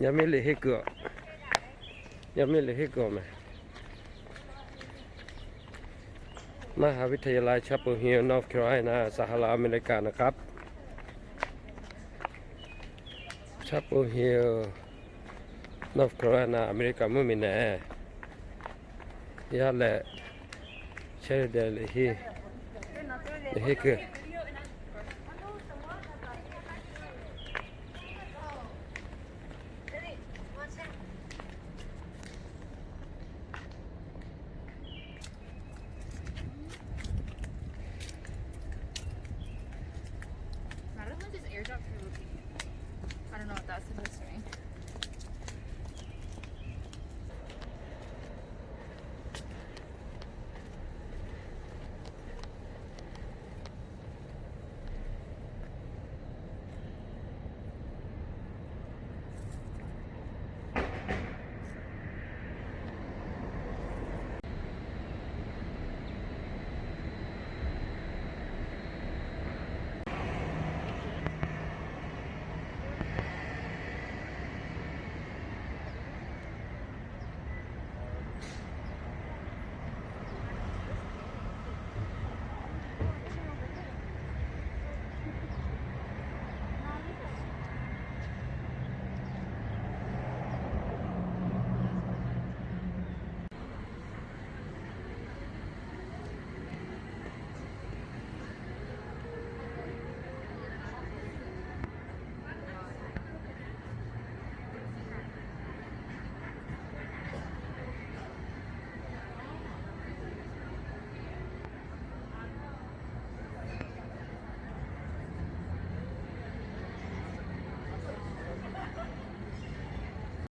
Yaˇ miˇ liꞈ henˇ kuiˬ, yaˇ miˇ liꞈ henˇ kuiˬ awˬ meh. มหาวิทยาลัย Chapel Hill, North Carolina, สหรัฐอเมริกานะครับ. Chapel Hill, North Carolina, อเมริกา mvuhˇ miˬ nehˬ. Yaˇ lehˬ, Sheridan liꞈ henˇ, liꞈ henˇ kuiˬ.